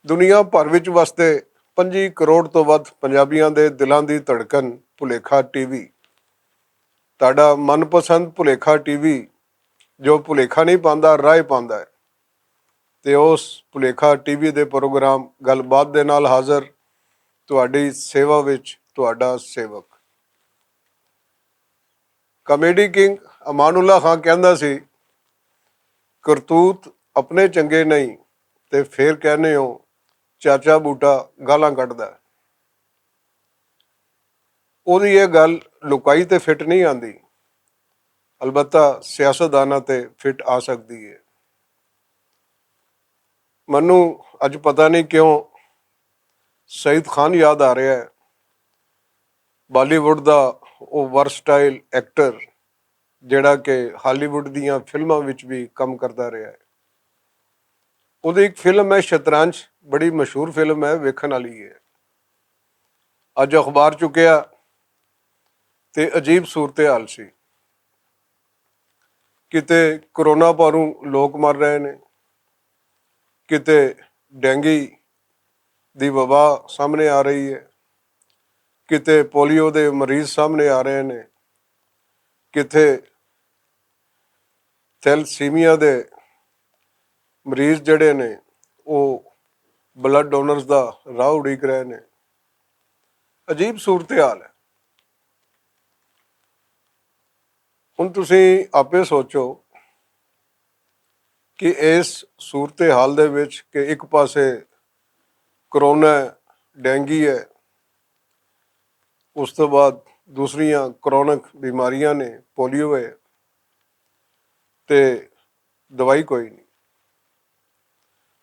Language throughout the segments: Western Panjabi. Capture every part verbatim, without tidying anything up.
دنیا بھر وچ وسدے پنجی کروڑ توں ودھ پنجابیاں دے دلاں دی دھڑکن، بھلیکھا ٹی وی۔ تہاڈا من پسند بھلیکھا ٹی وی، جو بھلیکھا نہیں پاندا، راہ پاندا ہے۔ تے اس بھلیکھا ٹی وی دے پروگرام گل بات دے نال حاضر، تہاڈی سیوا وچ تہاڈا سیوک۔ کامیڈی کنگ امان اللہ خان کہندا سی، "کرتوت اپنے چنگے نہیں، تے پھر کہنے ہو چاچا بوٹا گالاں کڈدا ہے۔" اوہدی ایہہ گل لکائی تے فٹ نہیں آندی، البتہ سیاستداناں تے فٹ آ سکدی ہے۔ مینوں اج پتہ نہیں کیوں سعید خان یاد آ رہیا ہے، بالی ووڈ دا او ورسٹائل ایکٹر، جیہڑا کہ ہالی ووڈ دیاں فلماں وچ وی کم کردا رہیا ہے۔ اوہدی اک فلم ہے شطرنج، بڑی مشہور فلم ہے، ویکھن والی ہے۔ اج اخبار چکیا تے عجیب صورتحال سی۔ کتے کرونا پاروں لوک مر رہے نے، کتے ڈینگی دی وبا سامنے آ رہی ہے، کتے پولیو دے مریض سامنے آ رہے نے، کتے تھیلسیمیا دے مریض جڑے نے، او بلڈ ڈونرز دا راہ اڈیک رہے نے۔ عجیب صورتحال ہے۔ ہن تسی آپے سوچو کہ اس صورتحال دے وچ کہ اک پاسے کرونا ہے، ڈینگی ہے، اس توں بعد دوسریاں کرونک بیماریاں نے، پولیو ہے، تے دوائی کوئی نہیں۔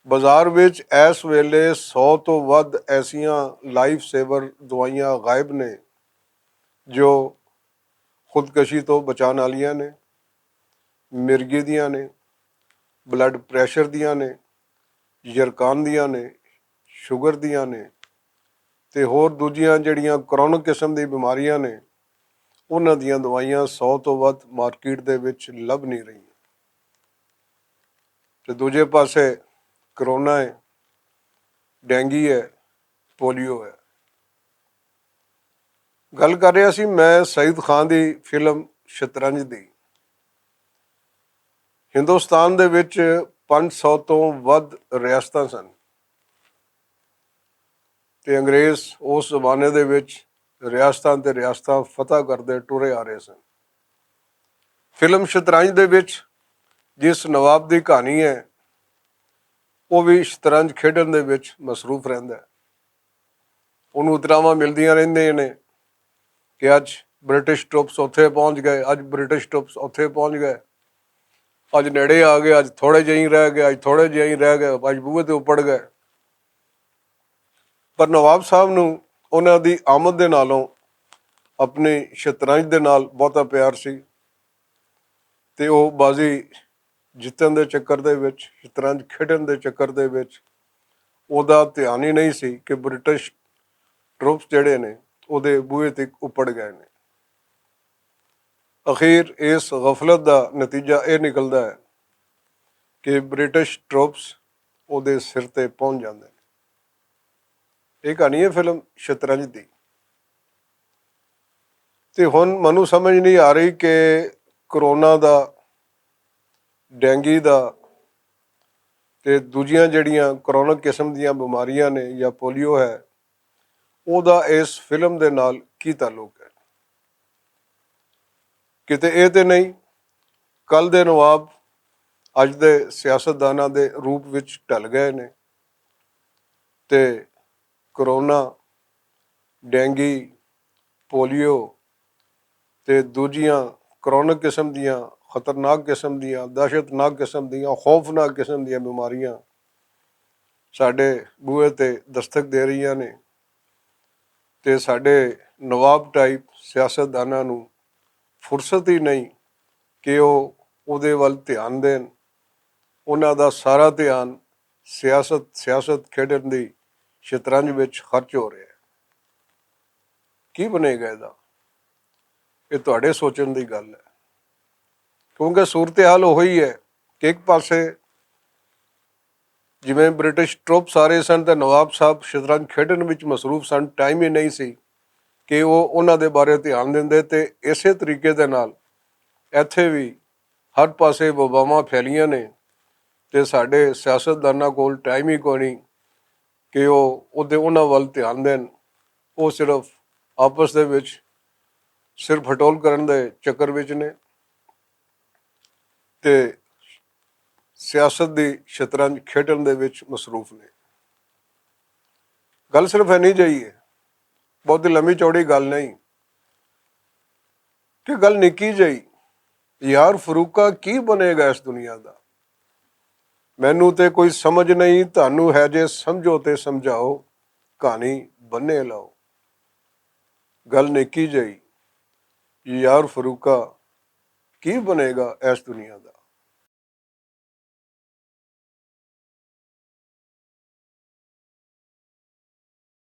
بازار وچ ایس ویلے سو توں ودھ ایسیاں لائف سیور دوائیاں غائب نے جو خودکشی توں بچان آلیاں نے، مرگی دیاں نے، بلڈ پریشر دیاں نے، یرکان دیاں نے، شوگر دیاں نے، تے ہور دوجیاں جڑیاں کرونک قسم دی بیماریاں نے، انہاں دیاں دوائیاں سو توں ودھ مارکیٹ دے وچ لب نہیں رہیاں۔ تے دوجے پاسے کرونا ہے، ڈینگی ہے، پولیو ہے۔ گل کر رہیا سی میں سعید خان دی فلم شطرنج دی۔ ہندوستان دے وچ پنج سو توں ودھ ریاستاں سن، تے انگریز اس زمانے دے وچ ریاستاں تے ریاستاں فتح کردے ٹرے آ رہے سن۔ فلم شطرنج دے وچ جس نواب دی کہانی ہے، او وی شطرنج کھیڈن دے وچ مصروف رہندا ہے۔ انہوں اتراواں ملدیاں رہندیاں نے کہ اج برٹش ٹروپس اوتھے پہنچ گئے، اج برٹش ٹروپس اوتھے پہنچ گئے، اج نیڑے آ گئے، اج تھوڑے جہی رہ گئے، اج تھوڑے جہی رہ گئے، اج بوہے تے اپڑ گئے۔ پر نواب صاحب نوں انہاں دی آمد دے نالوں اپنی شطرنج دے نال بہتا پیار سی، تے او بازی جتن دے چکر دے وچ، شطرنج کھیڈن دے چکر دے وچ اوہدا دھیان ہی نہیں سی کہ برٹش ٹروپس جڑے نے اوہدے بوہے تے اپڑ گئے نے۔ اخیر اس غفلت دا نتیجہ ایہہ نکلدا ہے کہ برٹش ٹروپس اوہدے سر تے پہنچ جاندے نے۔ ایہہ کہانی ہے فلم شطرنج دی۔ تے ہن مینوں سمجھ نہیں آ رہی کہ کرونا دا، ڈینگی دا، تے دوجیاں جڑیاں کرونک قسم دیاں بیماریاں نے یا پولیو ہے، اوہدا اس فلم دے نال کی تعلق ہے؟ کتے ایہہ تے نہیں کل دے نواب اج دے سیاستداناں دے روپ وچ ڈل گئے نے، تے کرونا، ڈینگی، پولیو تے دوجیاں کرونک قسم دیاں، خطرناک قسم دیاں، دہشتناک قسم دیاں، خوفناک قسم دیاں بیماریاں ساڈے بوہے تے دستک دے رہیاں نے، تے ساڈے نواب ٹائپ سیاستداناں نوں فرصت ہی نہیں کہ او اوہدے ول دھیان دین۔ انہاں دا سارا دھیان سیاست سیاست کھیڈن دی شطرنج وچ خرچ ہو رہیا ہے۔ کی بنے گا ایہدا؟ ایہہ تہاڈے سوچن دی گل ہے، کیونکہ صورتحال اوہی ہے کہ اک پاسے جیویں برٹش ٹروپ سارے سن تے نواب صاحب شطرنج کھیڈن وچ مصروف سن، ٹائم ہی نہیں سی کہ وہ انہاں دے بارے دھیان دیندے۔ تے اسے طریقے دے نال ایتھے وی ہر پاسے وباواں پھیلیاں نے تے ساڈے سیاستداناں کول ٹائم ہی کوئی نہیں کہ وہ اودے انہاں ول دھیان دین۔ وہ صرف آپس دے وچ سر پھٹول کرن دے چکر وچ نے تے سیاست دی شطرنج کھیڈن دے وچ مصروف نے۔ گل صرف اینی جائی ہے، بہت لمبی چوڑی گل نہیں۔ کہ گل نکی جائی، یار فروقہ کی بنے گا اس دنیا دا؟ مینوں تے کوئی سمجھ نہیں، تانوں ہے جے سمجھو تے سمجھاؤ، کہانی بنے لاؤ۔ گل نکی جائی، یار فروقہ کی بنے گا اس دنیا دا؟